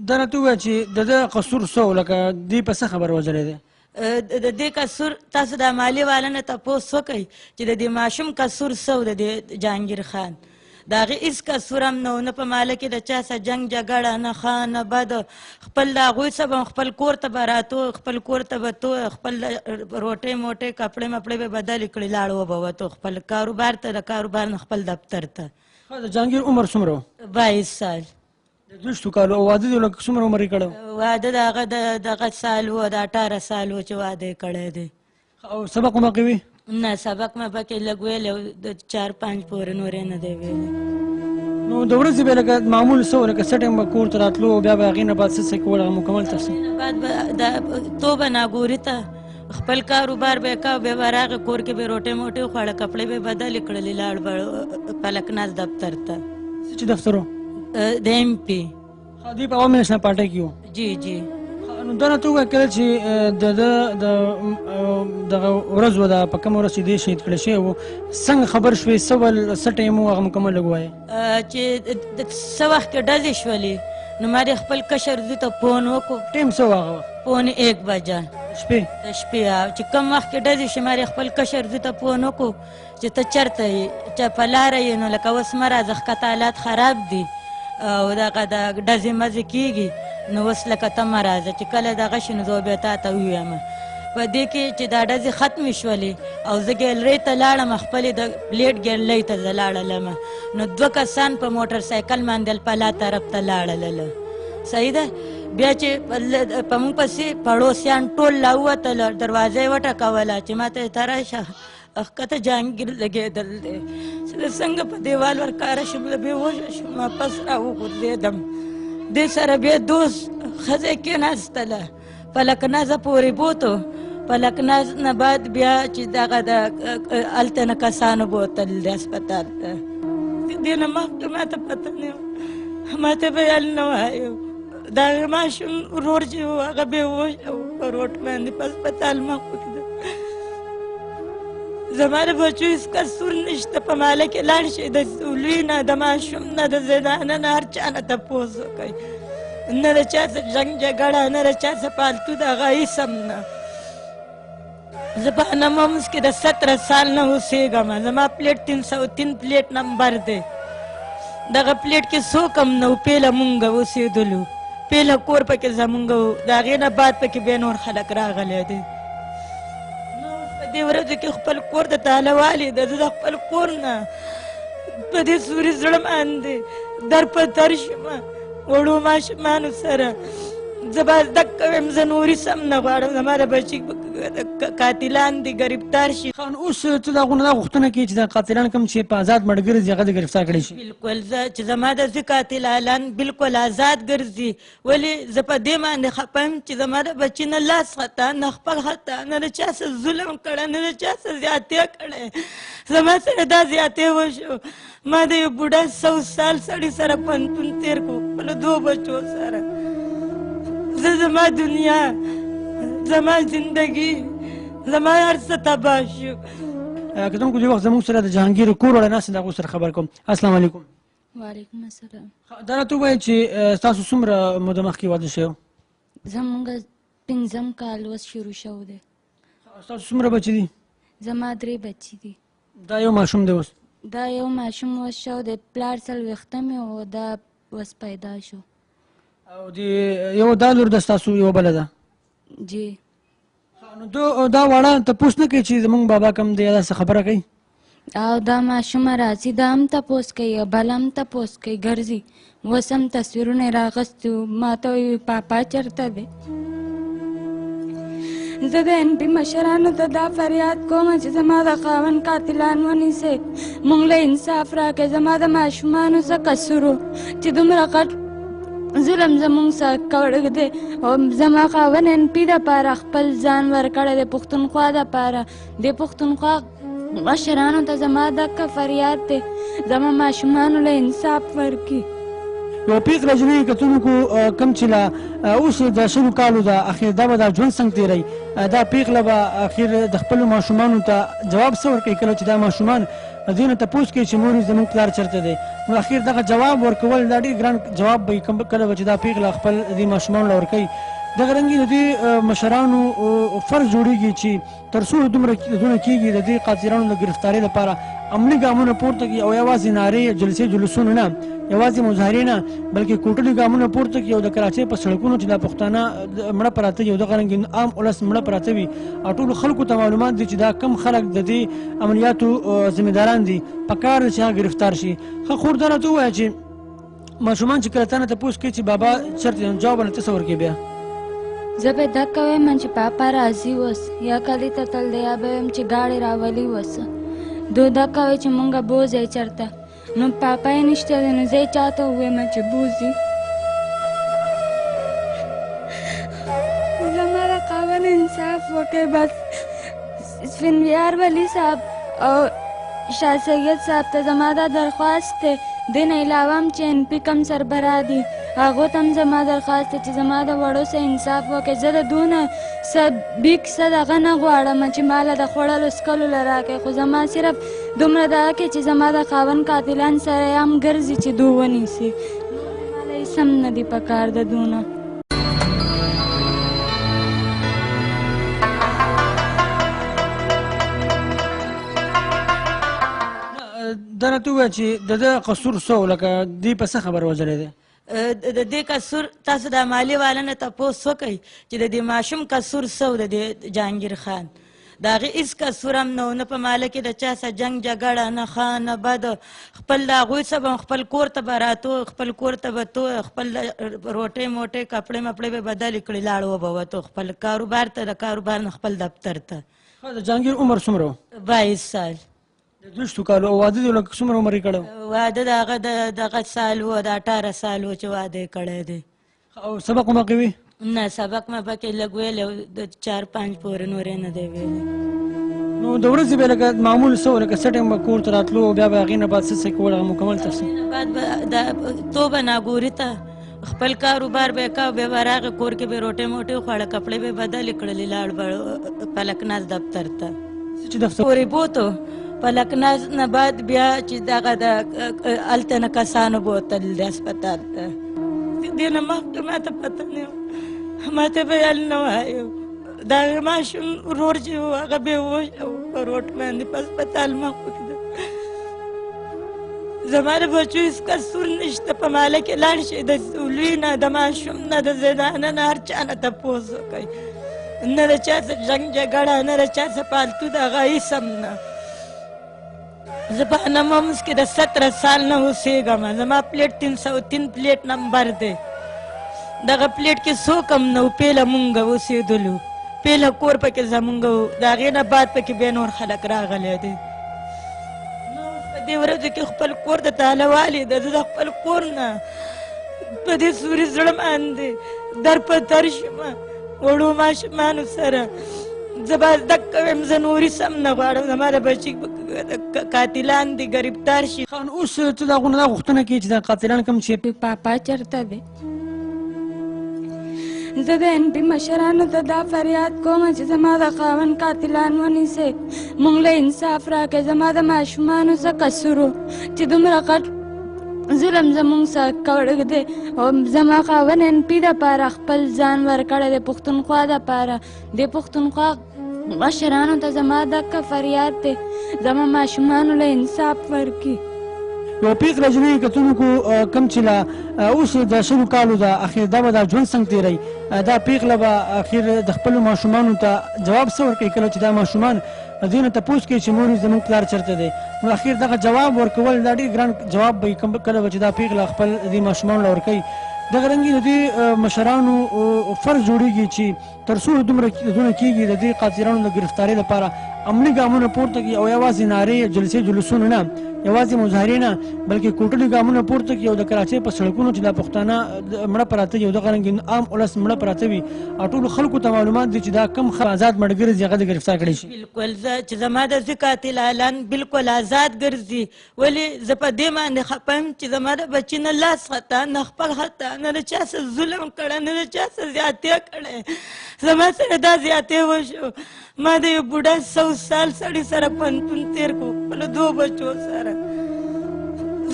دا راته ووایه چې د ده قصور څه و، لکه دې په څه خبره وژلی دی؟ د دې قصور تاسو د مالي والا نه تپوس وکړئ چې د دې ماشوم قصور څه و. د دې جهانګیر خان د هغې هېڅ قصور هم نه و، نه په ماله کې د چا سره جنګ جګړه، نه ښه نه بد. خپل د هغوی سره به خپل کور ته به راتو، خپل کور ته به تو، خپل روټۍ موټۍ کپړې مپړې به بدلې کړې، لاړ وبه وتو خپل کاروبار ته، د کاروبار نه خپل دفتر ته. د جهانګیر عمر څومره و؟ 22 سال. د 22 کالو. او واده دې لکه څومره عمر یې کړی؟ واده د هغه د دغه سال و، د 18 سال و چې واده یې کړی دی. او سبق مو کوي؟ نه، سبق مې پکې لږ ویلی، د 4 5 پورې، نور یې نه دی ویلی. نو د ورځې به لکه معمول څه و، لکه څه ټایم به کور ته راتلو، بیا به هغې نه بعد څه څه کول، هغه مکمل تفصیل؟ بعد به د توبه ناګوري ته خپل کاروبار به یې کاوه، بیا به راغی کور کې به یې روټۍ موټۍ وخوړه، کپړې به یې بدلې کړلې، لاړ به فلکناز دفتر ته. څه چې دفتر و؟ د ایم پي. دوی په عوامي نېشنل پارټۍ کې و؟ جی جی. نو دا راته ووایه کله چې د ده د دغه ورځ وه، دا په کومه ورځ چې دی شهید کړی شوی و، څنګه خبر شوې، څه ول، څه ټایم و، هغه مکمل لږ ووایه. چې څه وخت کې ډزې شولې نو ما د خپل کشر زوی ته فون وکړو. ټایم څه و هغه وخت؟ 12:45 بجه شپې. د شپې. چې کوم وخت کې ډزې شوې ما د خپل کشر زوی ته فون وکړو چې ته چېرته یې، چې په لاره یې، نو لکه اوس مه راځه، ښکته حالات خراب دي او دغه د ډزې مزې کېږي، نو اوس لکه ته مه راځه، چې کله دغه شي نو زه بیا تا ته ووایم. په دې کې چې دا ډزې ختمې شولې او زه ګیلرۍ ته لاړم، خپلې د پلیټ ګیلرۍ ته زه لاړلم، نو 2 کسان په موټر سایکل باندې الپلا طرف ته لاړلل. صحیح ده. بیا چې په موږ پسې پړوسیان ټول راووتل، دروازه یې وټکوله چې ما ته یې ته راشه، ښکته جهانګیر لګېدل دی. چې زه څنګه په دیوال ورکاره شوم، زه بېهوښه شوم، واپس راوغورځېدم. دې سره بیا دوست ښځه یې کېناستله، فلکنازه پورې بوتو. فلکناز نه بعد بیا چې دغه د هلته نه کسانو بوتل دی هسپتال ته. دې نه مخکې ما ته پته نه وه، ما ته به یې نه وایو. د هغه ماشوم ورور چې و هغه بېهوښه و په روټ باندې په هسپتال مخکې ده. زما د بچو هېڅ قصور نشته، په ماله کې لاړ شئ، د لوی نه، د ماشوم نه، د زنانه نه، هر چا نه تپوس وکړئ. نه د چا څه جنګ جګړه، نه د چا څه پالتو، د هغه هېڅ هم نه. زه په انمومس کې د 17 سال نه اوسېږم. زما پلیټ 303 پلیټ نمبر دی. دغه پلیټ کې څوک هم نه و، پیله مونږ اوسېدلو، پیله کور پکې زمونږ و. د هغې نه بعد پکې بیا نور خلک راغلی دی. نو په دې ورځو کې خپل کور ته تاله والي ده. زه د خپل کور نه په دې سوري زړه باندې در په در شم، وړو ماشومانو سره. زه به زده کوم، زه نور هېڅ هم نه غواړم. زما د بچي قاتلان دي ګرفتار شي. ښه، نو اوس ته د هغو نه دا غوښتنه کوې چې دا قاتلان کوم چې په ازاد مړ ګرځي هغه دې ګرفتار کړی شي؟ بالکل، زه چې زما د زوی قاتلان بالکل ازاد ګرځي. ولې زه په دې باندې خفه یم چې زما د بچي نه لاس خطا، نه خپل خطا، نه د چا څه ظلم کړی، نه د چا څه زیاتی کړی. زما سره دا زیاتی وشو. ما د یو بوډا 100 سال سړي سره پوهنتون تېر کړو، خپلو دوو بچو سره. زه زما دنیا، زما زندگی، زما هر څه تباه شو. کتونکو دې وخت زموږ سره د جهانګیر کور والا ناست دی، د هغو سره خبر کوم. السلام علیکم. وعلیکم السلام. دا راته ووایه چې ستاسو څومره موده مخکې واده شوی؟ زموږ 5 کال اوس شروع شوی دی. ستاسو څومره بچي دي؟ زما 3 بچي دي. دا یو ماشوم دی اوس؟ دا یو ماشوم اوس شو دی. پلار 40 و، دا اوس پیدا شو. او د یو دا لور ده ستاسو، یوه بله ده؟ جی. نو دا واړه تپوس نه کوي چې زموږ بابا کوم دی، داسې خبره کوي؟ او دا ماشومه راځي، دا هم تپوس کوي، بل هم تپوس کوي، ګرځي. اوس هم تصویرونه یې راغستي وو، ما ته وایي پاپا چېرته دی. زه د ان پي مشرانو ته دا فریاد کوم چې زما د خاوند قاتلان ونیسئ، موږ له انصاف راکړئ. زما د ماشومانو څه قصور و چې دومره غټ ظلم زموږ سره کړی دی؟ او زما خاوند ان پي دپاره خپل ځان ورکړی دی، پښتونخوا دپاره. د پښتونخوا مشرانو ته زما دغه فریاد دی، زما ماشومانو له انصاف ورکړي. یو پېغله نجلۍ کتونکو کوم چې لا اوس د 20 کالو ده، اخر دا به دا ژوند څنګه تېروي؟ دا پېغله به اخر د خپلو ماشومانو ته جواب څه ورکوي کله چې دا ماشومان د دوی نه تپوس کوي چې مورې زموږ پلار چېرته دی. نو اخر دغه جواب ورکول دا ډېر ګران جواب به وي، کله به چې دا پېغله خپل دې ماشومانو له ورکوي. دغه رنګې د دې مشرانو فرض جوړېږي چې تر څو دومره دونه کېږي د دې قاتلانو د ګرفتارۍ لپاره عملي ګامونه پورته کړي، او یوازې نارې جلسې جلوسونه نه، یوازې مظاهرې نه، بلکې کوټلي ګامونه پورته کړي او د کراچۍ په سړکونو چې دا پښتانه مړه پراته دي او دغه رنګې عام ولس مړه پراته وي او ټولو خلکو ته معلومات دي چې دا کم خلک د دې عملیاتو ذمه داران دي، پکار ده چې هغه ګرفتار شي. ښه خور، دا راته ووایه چې ماشومان چې کله تا نه تپوس کوي چې بابا چېرته دی، نو جواب به ته څه ورکوې؟ بیا زه به دقه وایم چې پاپا راځي اوس، یا کلي ته تللی دی، یا به وایم چې ګاډی راولي اوس. دوی دقه وایي چې مونږ بوځئ چېرته، نو پاپا یې نشته دی، نو زه یې چا ته ووایم چې بوځي؟ زما د خاوند انصاف وکړئ بس. سفندیار ولي صاحب او شاه سید صاحب ته زما دا درخواست دی. دې نه علاوه هم چې این پي کوم سربراه دي هغو ته هم زما درخواست دی چې زما د وړو څه انصاف وکړي. زه د دونه څه بیک څه دغه نه غواړم چې ماله د خوړلو څکلو له راکړي، خو زما صرف دومره دغه کوي چې زما د خاوند قاتلان سره یې هم ګرځي چې دوی ونیسي. ماله هېڅ هم نه دي پکار د دونه. دا راته ووایه چې د ده قصور څه و، لکه دې په څه خبره وژلی دی؟ د دې قصور تاسو د مالي والا نه تپوس وکړئ چې د دې ماشوم قصور څه و. د دې جهانګیر خان د هغې هېڅ قصور هم نه و، نه په ماله کې د چا سره جنګ جګړه، نه ښه نه بد. خپل د هغوی څه به خپل کور ته به راتو، خپل کور ته به تو، خپل روټۍ موټۍ کپړې مپړې به بدلې کړې، لاړ وبه وتو خپل کاروبار ته، د کاروبار نه خپل دفتر ته. ښه، د جهانګیر عمر څومره و؟ 22 سال. د 22 کالو. او واده دې لکه څومره عمر یې کړی و؟ واده د هغه د دغه سال و، د 18 سال و چې واده یې کړی دی. او سبق مو پکې وي؟ نه، سبق مې پکې لږ ویلی و، د 4-5 پورې، نور یې نه دی ویلی. نو د ورځې به لکه معمول څه و، لکه څه ټایم به کور ته راتلو او بیا به هغې نه بعد څه څه کول، هغه مکمل تفصیل؟ هغې نه بعد به د توبه ناګوري ته خپل کاروبار به یې کاوه، بیا به راغی کور کې به یې روټۍ موټۍ وخوړه، کپړې به یې بدلې کړلې، لاړ به فلکناز دفتر ته. څه چې دفتر پورې بوتو. فلکناز نه بعد بیا چې دغه د هلته نه کسانو بوتل د هسپتال ته. دې نه مخکې ما ته پته نه وه، ما ته به یې نه وایو. دا ماشوم ورور چې و هغه بې هوښه و په روټ باندې په هسپتال مخ وکړه. زما د بچو هېڅ قصور نشته، په ماله کې لاړ شئ، د لوی نه، د ماشوم نه، د زنانه نه، هر چا نه تپوس وکړئ. نه د چا څه جنګ جګړه، نه د چا څه پالتو، دغه هېڅ هم نه. زه په انممس کې د 17 سال نه اوسېږم. زما پلیټ 303 پلیټ نمبر دی. دغه پلیټ کې څوک هم نه و، پیله مونږ اوسېدلو، پیله کور پکې زمونږ و. د هغې نه بعد پکې بیا نور خلک راغلی دی. نو اوس په دې ورځو کې خپل کور ته تاله والي ده. زه د خپل کور نه په دې سوري زړه باندې در په در شم وړو ماشومانو سره. زه به دقه وایم، زه نور هېڅ هم نه غواړم. زما د بچي قاتلان دي ګرفتار شي. ښه، نو اوس ته د هغو نه دا غوښتنه کوې چې دا قاتلان کوم چې پاپا چېرته دی؟ زه د این پي مشرانو ته دا فریاد کوم چې زما د خاوند قاتلان ونیسئ، مونږ له انصاف راکړئ. زما د ماشومانو څه قصور و چې دومره غټ ظلم زمونږ سره کړی دی؟ او زما خاوند این پي دپاره خپل ځان ورکړی دی، پښتونخوا دپاره. د پښتونخوا مشرانو ته زما دقه فریاد دی، زما ماشومانو له انصاف ورکړي. یو پېغله نجلۍ کتونکو کوم چې لا اوس د 20 کالو ده، اخر دا به دا ژوند څنګه تېروي؟ دا پېغله به اخر د خپلو ماشومانو ته جواب څه ورکوي کله چې دا ماشومان دوی نه تپوس کوي چې مورې زموږ پلار چېرته دی؟ نو اخر دغه جواب ورکول دا ډېر ګران جواب به وي کله به چې دا پېغله خپل دې ماشومانو له ورکوي. دغه رنګې د دې مشرانو فرض جوړېږي چې تر څو دومره دونه کېږي د دې قاتلانو د ګرفتارۍ لپاره عملي ګامونه پورته کړي، او یوازې نارې جلسې جلوسونه نه، یوازې مظاهرې نه، بلکې کوټلي ګامونه پورته کړي او د کراچۍ په سړکونو چې دا پښتانه مړه پراته دي او دغه رنګې عام ولس مړه پراته وي او ټولو خلکو ته معلومات دي چې دا کوم آزاد مړه ګرځي هغه دې ګرفتار کړی شي. بالکل، زه چې زما د زوی قاتلان بالکل آزاد ګرځي. ولې زه په دې باندې خفه یم چې زما د بچي نه لاس خطا، نه خپل خطا، نه د چا څه ظلم کړی، نه د چا څه زیاتی کړی. زما سره دا زیاتی وشو. ما د یو بوډا 100 سال سړي سره پوهنتون تېر کړو. خپلو دوو بچو سره.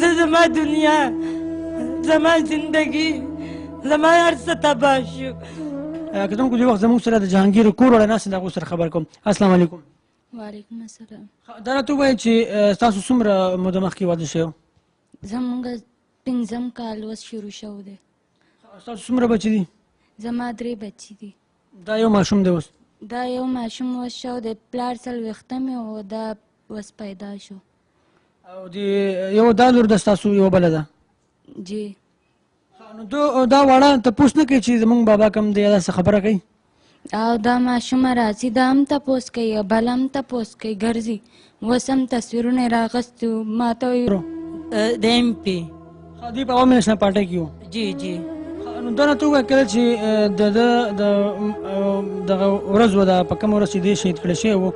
زه زما دنیا، زما زندګي، زما هر څه تباه شو. کتونکو دې وخت زموږ سره د جهانګیر کور والا ناست، د هغو سره خبر کوم. السلام علیکم. وعلیکم السلام. دا راته ووایه چې ستاسو څومره موده مخکې واده شوی؟ زموږ پنځم کال اوس شروع شوی دی. ستاسو څومره بچي دي؟ زما 3 بچي دي. دا یو ماشوم دی اوس؟ دا یو ماشوم اوس شو دی، پلار 40 مې و، دا اوس پیدا شو. او د یو دا لور ده ستاسو، یوه بله ده؟ جی. نو دا واړه تپوس نه کوي چې زموږ بابا کوم دی، یا داسې خبره کوي؟ او دا ماشومه راځي، دا هم تپوس کوي، بل هم تپوس کوي، ګرځي. اوس هم تصویرونه یې راغستي وو، ما ته وایي. د ایم پي. دوی په عوامي نېشنل پارټۍ کې وو؟ جی جی. نو دا راته ووایه کله چې د ده د دغه ورځ وه، دا په کومه ورځ چې دی شهید کړی شوی و،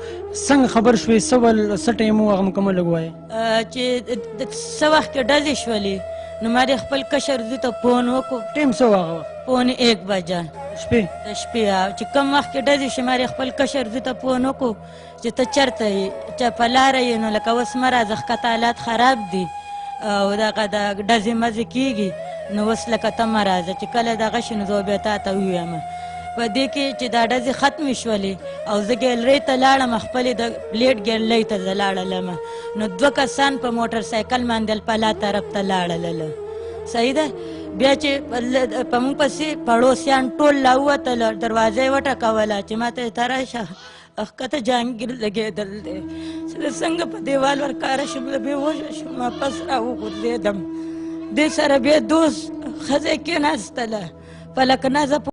څنګه خبر شوې، څه ول، څه ټایم و، هغه مکمل لږ ووایه. چې څه وخت کې ډزې شولې، نو ما د خپل کشر زوی ته فون وکړو. ټایم څه و هغه وخت؟ 12:45 بجه شپې. د شپې. چې کوم وخت کې ډزې شوې، ما د خپل کشر زوی ته فون وکړو چې ته چېرته یې، چې په لاره یې، نو لکه اوس مه راځه، ښکته حالات خراب دي او دغه د ډزې مزې کېږي، نو اوس لکه ته مه راځه، چې کله دغه شي نو زه بیا تا ته ووایم. په دې کې چې دا ډزې ختمې شولې او زه ګیلرۍ ته لاړم، خپلې د پلیټ ګیلرۍ ته زه لاړلم، نو 2 کسان په موټر سایکل باندې الپلا طرف ته لاړلل. صحیح ده. بیا چې په موږ پسې پړوسیان ټول لا ووتل، دروازه یې وټکوله چې ما ته یې ته راشه، ښکته جهانګیر لګېدل دی. چې زه څنګه په دیوال ورکاره شوم، زه بېهوښه شوم، واپس راوغورځېدم. دې سره بیا دوست ښځه یې کېناستله، فلک نازه.